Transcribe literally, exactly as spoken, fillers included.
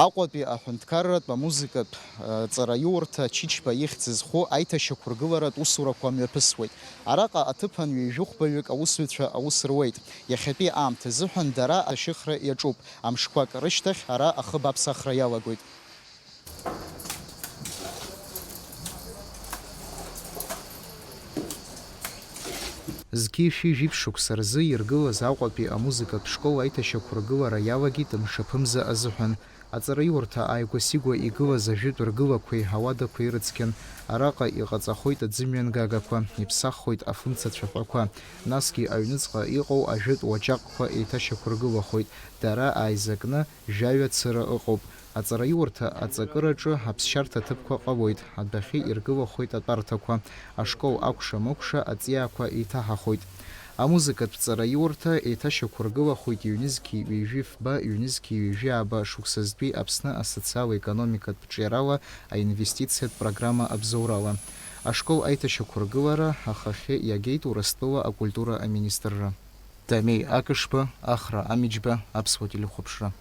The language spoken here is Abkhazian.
Аҟәатәи аҳәынҭқарратә амузыкатә, э, ҵараиурҭа Чычба ихьӡ зху аиҭашьақәыргыларатә усурақәа мҩаԥысуеит. Араҟа аҭыԥан ҩажәихәбаҩык аусзуҩцәа аус руеит. Иахьатәи аамҭа азыҳәан дара ашьыхра иаҿуп. Амшқәак рышьҭахь ара ахыб аԥсахра иалагоит. Зқьи шәи жәиԥшь шықәса рзы иргылаз Аҟәатәи амузыкатә школ аиҭашьақәыргылара иалагеит мшаԥымза азыҳәан. Аҵараиурҭа ааигәа-сигәа игылаз ажәытә ргылақәеи ауадақәеи рыцқьан. Араҟа иҟаҵахоит аӡымҩангагақәа, иԥсаххоит афымца цәаҳәақәа, насгьы аҩныҵҟа иҟоу ажәытә уаҷаҟқәа еиҭашьақәыргылахоит, дара ааизакны, жәаҩа цыра ыҟоуп. Аҵараиурҭа аҵакыраҿы аԥсшьарҭа ҭыԥқәа ҟалоит, адәахьы иргылахоит атәарҭақәа, ашкол акәша-мыкәша аҵиаақәа еиҭаҳахоит. Амузыкатә ҵараиурҭа еиҭашьақәыргылахоит ҩнызқьи ҩажәи фба, ҩнызқьи ҩажәи ааба шықәсазтәи Аԥсны асоциал-економикатә ҿиарала аинвестициатә программа абзоурала. Ашкол аиҭашьақәыргылара ахахьы иагеит Урыстәыла акультура аминистрра. Дамеи Акышба, Ахра Амиџьба, Аԥсуа телехәаԥшра.